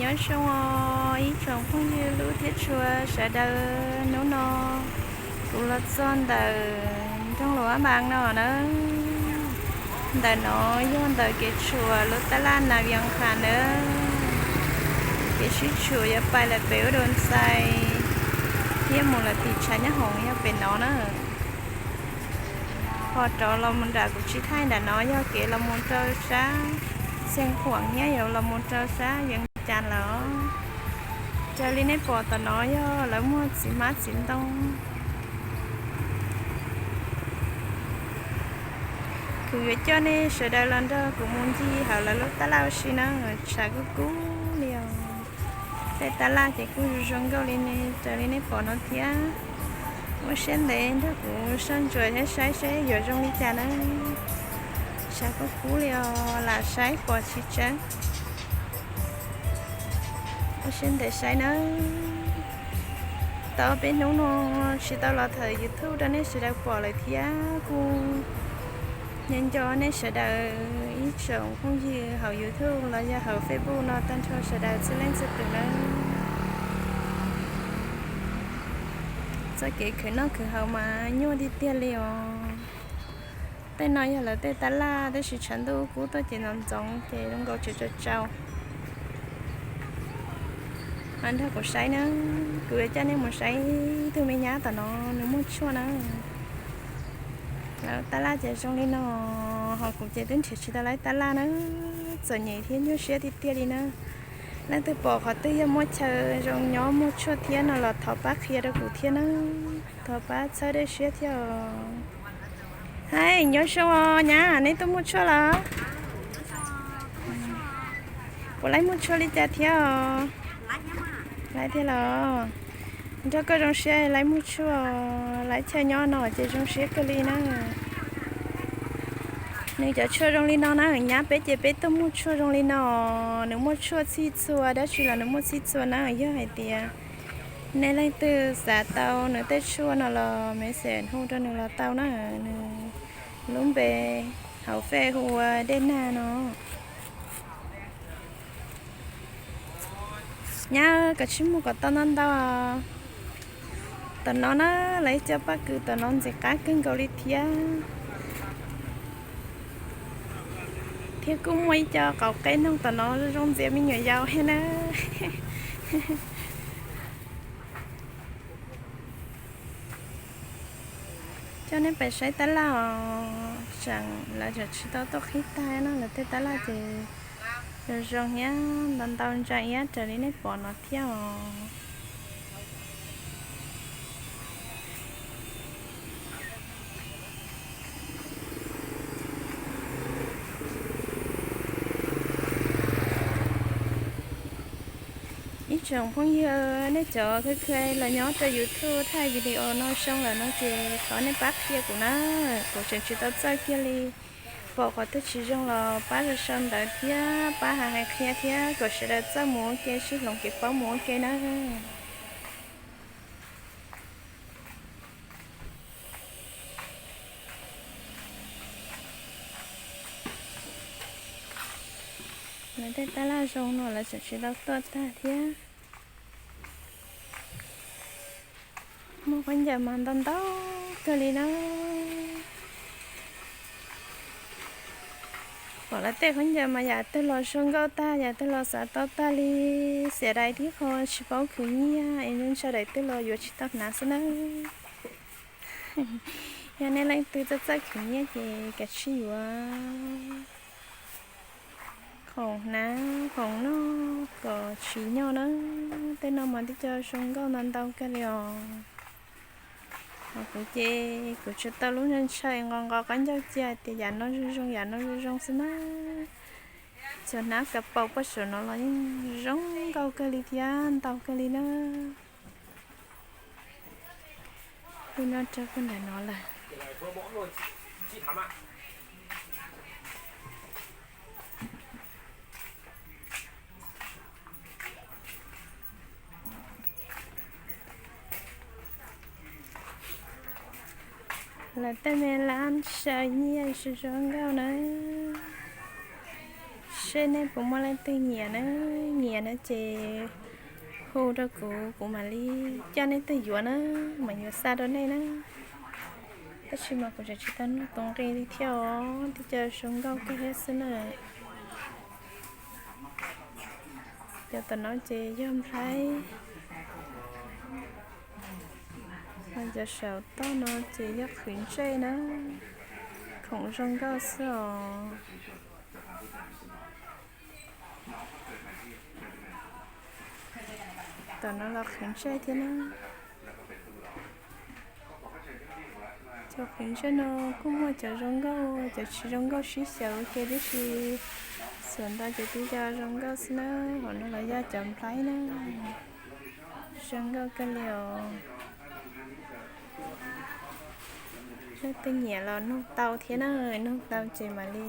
Nyob zoo os ib tsoom phooj ywg hlub thiab tshua sawv daws, hnub no kuv los txog ntawm nroog Luam Pha Npas no na. Ntawm no yog ntawm kev tshuam lub tab laj Nas Vias Khas na. Kev sib tshuam yuav pais lawm pem ub Doo Xais thiab mus lawm tim tshav nyob hoom yog pem no na. Ho rov los mus nram kuv tsis thaij nram no yog kev los mus rau sab Xeev Khuam thiab yuav los mus rau sab Yees Cas lawm. Raws li nej pom tom no yog lawv muag txiv hmab txiv ntoo. Kuv yuav coj nej sawv daws los nrog kuv mus ncig hauv lawv lub tab laj ua si na, tshav kub kub li os. Tej tab laj ces kuj zoo zoo nkauj li ne, raws li nej pom no thiab. Ua siab ntev nrog kuv soj ntsuam thiab saib seb yuav zoo li cas na. Tshav kub kub li os, lam saib pom tsis tseeb. Ua siab ntev saib na. Tau peb hnub no tsis tau los thaum YouTube rau nej sawv daws pom lawm thiab kuj nco nco nej sawv daws ib tsoom phooj ywg hauv YouTube los yog hauv Facebook no tag nrho sawv daws txhua leej txhua tus nawb. Txoj kev khwv noj khwv haus mas nyuaj tiag tiag li os. Tej no yog lawv tej tab laj tab sis tshav ntuj kub tuaj ces ntxoov ntxoov ces zoo nkaus tsis tsaus tsaus. Mas nrog kuv saib na, kuv yuav coj nej mus saib ib tug me nyab tom no nws muag tshuaj na. Lawv tab laj ces zoo li no, ho kuv ces twb nrhiav tsis tau lawv tab laj na, txom nyem thiab nyuaj siab tiag tiag li na. Leej twg pom qhov twg yog muaj chaw zoo nyob muag tshuaj thiab no los thov pab qhia rau kuv thiab na, thov pab txhawb dej siab thiab os. Hais nyob zoo os nyab, neb tuaj muag tshuaj los? Puas laib muag tshuaj li cas thiab os? Laib thiab los? Nrog koj zoo siab laib muag tshuaj, laib chaw nyob no ces zoo siab kawg li na. Nws cov tshuaj zoo li no na, nyab peb ces peb tuaj muag tshuaj zoo li no. Nws muaj tshuaj txhij txhua, dab tsi los nws muaj txhij txhua na. Yog hais tias nej leej twg xav tau nws tej tshuaj no los message hu rau nws los tau na. Nws lub npe hauv Face hu ua Dej Nag no. Nyab, koj sim muag kom tau ntau ntau. Tom no na, lawv ib co paj kws tom no ntxim qab kawg nkaus li thiab. Thiab kuj muaj ib co qauv qeb noog tom no zoo ntxias me nyuam yaus thiab na. Coj nej pais saib tab laj os, tseem lawv tseem tsis tau tuaj qhib tag no, lawv tej tab laj ces zoo zoo thiab ntau ntau ntsa iab raws li nej pom no thiab os. Ib tsoom phooj ywg, nej cov kheev kheev los nyob rau YouTube thaij video no zoo lawm no ces thov nej pab qhia kuv na, kuv tseem tsis tau txawj kiag li. Pom qhov twg tsis zoo los pab sau ntawv thiab pab hais hais qhia thiab kom sawv daws txawj mus ua ke sib hloov kev paub mus ua ke na. Lawv tej tab laj zoo no lawv tseem tsis tau tuaj tag thiab. Muaj khaub ncaws mas ntau ntau kawg li na. Pom lawv tej khaub ncaws mas yam twg los zoo nkauj tag, yam twg los xav tau tag li. Xiam dais tib qho tsis paub khwv nyiaj es ntshai daim twg los yuav tsis tau hnav xwb na. Yog nej leej twg txawj txawj khwv nyiaj ces kav tsij yuav. Khoom hnav khoom noj kom tsim nyog na. Tej no mas tib co zoo nkauj ntau ntau kawg li os. Ho kuv ces kuv tsis tau lub ntshaw ntshaw nqos nqos qaub ncaug cia tias yam no zoo zoo yam no zoo zoo xwb na. Cov hnab kav paus poj saum no los yeej zoo nkauj kawg li thiab ntau kawg li na. Li no rau puag nram no lawm. Lawv tej me lab sau nyiaj zoo zoo nkauj na. Seb nej puas muaj leej twg nyiam na, nyiam na ces hu rau kuv, kuv mam li coj nej tuaj yuav na, mam yuav xa rau nej na. Tab sis mas kuv tseem tsis tau nug tus nqi li thiab os, twb cov zoo nkauj kawg thiab xwb na. Cov tom no ces yog nplhaib, cov saum toj no ces yog qhwv ntsej na, khoom zoo nkauj xwb os. Tom no los qhwv ntsej thiab na. Cov qhwv ntsej no kuj muaj cov zoo nkauj, cov tsis zoo nkauj sib xyaw ua ke tib si. Xyaw ntau ces twb yog zoo nkauj xwb na. Hauv no los yog cov nplhaib na. Zoo nkauj kawg li os. Leej twg nyiam los nug tau thiab na, nug tau ces mam li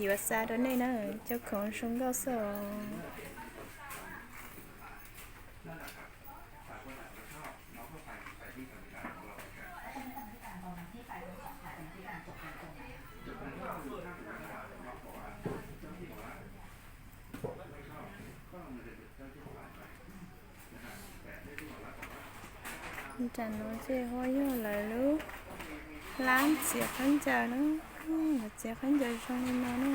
yuav xa rau nej na, cov khoom zoo nkauj xwb os. Nram no ces ho yog lawv lub lab txiav khaub ncaws na, lawv txiav khaub ncaws zoo li no na.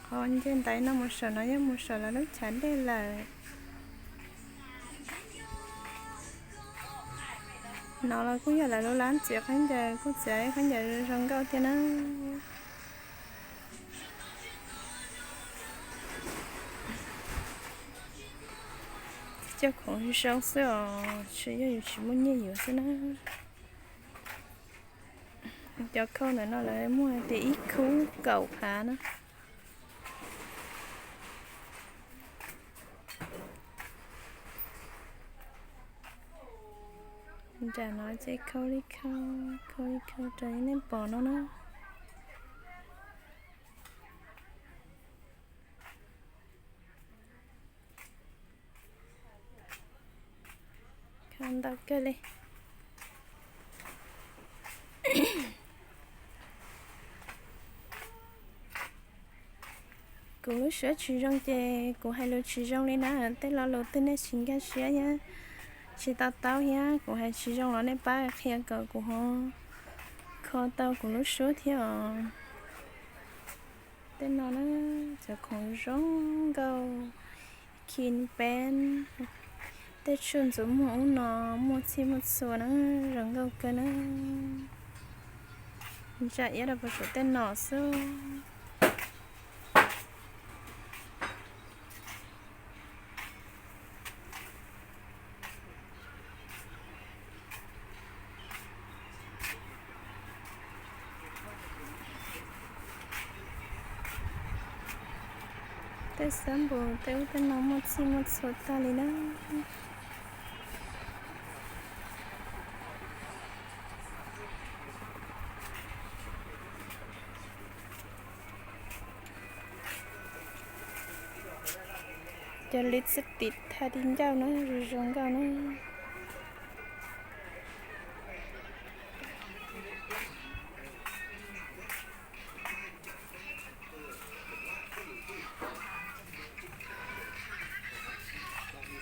Qhov nce ntaiv no mus saum no yog mus saum lawv lub chav dej lawm. No los kuj yog lawv lub lab txiav khaub ncaws, kuj txiav khaub ncaws zoo nkauj thiab na. Cov khoom zoo xwb os, tsis yog yus tsis muaj nyiaj yuav xwb na. Cov khau ntawm no lawv muaj hais tias ib khub kaum phav na. Nram no ces khau li khau, khau li khau raws li nej pom no na. Khau ntau kawg li. Kuv lub suab tsis zoo ces kuv hais lus tsis zoo li na, tej lo lus twg nej tsis nkag siab thiab tsis to taub thiab kuv hais tsis zoo los nej pab qhia kom kuv ho kho tau kuv lub suab thiab os. Tej no na, cov khoom zoo nkauj, khi peb tej tshuaj ntxuav muag ub no muaj txhij muaj txhua na, zoo nkauj kawg na. Ntsa iab rau puag saum tej no xwb. Tej xab npum tej ub tej no muaj txhij muaj txhua tag li na. Cov lipstick thaj di ncauj na, zoo zoo nkauj na.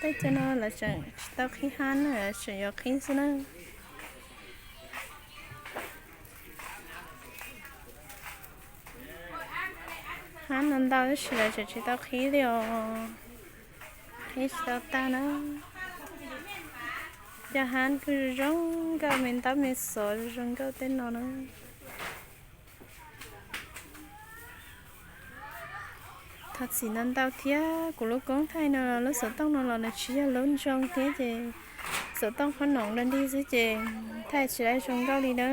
Tej cov no lawv tseem tsis tau qhib hab na, tseem yuav qhib xwb na. Hab no ntau tab sis lawv tseem tsis tau qhib li os. Qhib tsis tau tag na. Cov hab kuj zoo zoo nkauj, me ntaub me xov zoo zoo nkauj tej no na. Thov txim ntau ntau thiab, kuv lub koob thaij no, lub xov tooj no los nws tsis yog lub ntsoog thiab ces xov tooj qhob noom dog dig xwb ces thaij tsis tau zoo nkauj li na.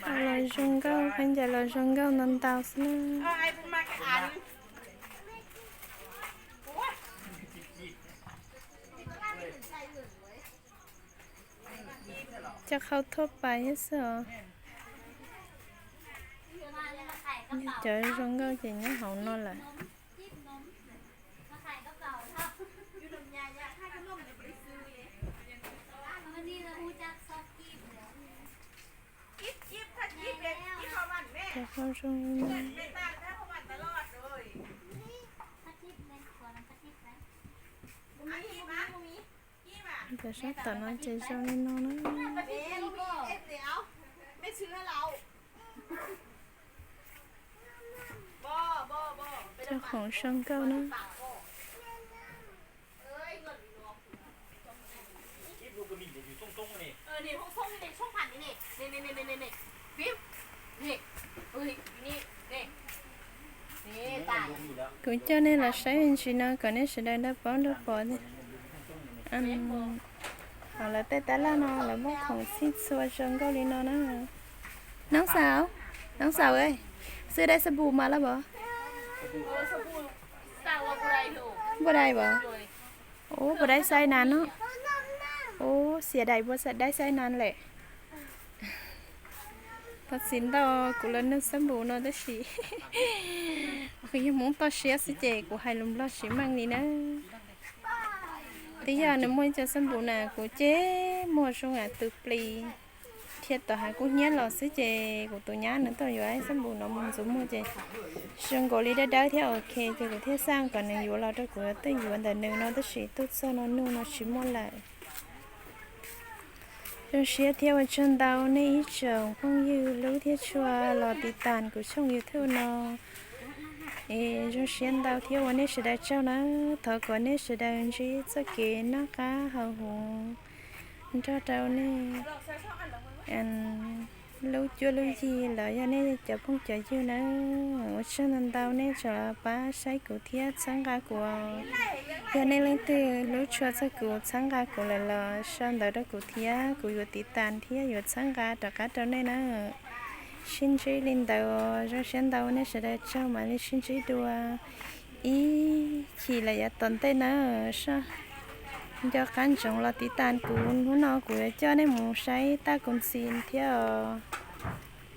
Khaub los zoo nkauj, khaub ncaws los zoo nkauj ntau ntau xwb na. Cov qhau thuaj pais thiab xwb os. Cov zoo nkauj ces nyob hauv no lawm. Cov qhau zoo li no. Cov sab tom no ces zoo li no na. Cov khoom zoo nkauj na. Kuv coj nej los saib me ntsis no kom nej sawv daws nrog paub nrog pom. Hauv lawv tej tab laj no lawv muaj khoom txhij txhua zoo nkauj li no na. Noob xaus, noob xaus, xwb dai xab npum mas lawm pov? Npua dai pov? Ub, npua dai xaiv nas no. Ub, xiam dais npua dai xaiv nas lawm. Thov txim ntau kuv los nug xab npum no tab sis kuv yog Hmoob toj siab xwb ces kuv hais lus Nplog tsis meej li na. Twb yog nws muaj ib co xab npum na kuv ces muag zoo as tus plis, thiaj tau hais kub hnyiab los xwb ces kuv tus nyab nws tuaj yuav ib xab npum no mus ntxuav muag ces zoo nkaus li dawb dawb thiab ok ces kuv thiaj xaj kom nws yuav los rau kuv twb yuav ntawm nws no tab sis tuaj txog no nug no tsis muaj lawm. Zoo siab thiab ua tsaug ntau nej ib tsoom phooj ywg hlub thiab tshua los tiv tas kuv tshooj YouTube no. Es zoo siab ntau thiab ua nej sawv daws tsaug na. Thov kom nej sawv daws ntsib txoj kev noj qab haus huv nrog rau nej lub cuab lub yig los yog nej cov phooj cov ywg na. Ua tsaug ntau ntau nej tseem los pab saib kuv thiab txhawb nqa kuv. Yog nej leej twg hlub tshua txog kuv txhawb nqa kuv lawm los sau ntawv rau kuv thiab kuv yuav tiv tas thiab yuav txhawb nqa rov qab rau nej na. Sib ntsib li ntawd, zoo siab ntau nej sawv daws tsaug mam li sib ntsib dua ib chim lawm yav tom ntej na. Soj nco qab ntsoov los tiv tas kuv, hnub no kuv yuav coj nej mus saib taj kuv ntxi thiab os.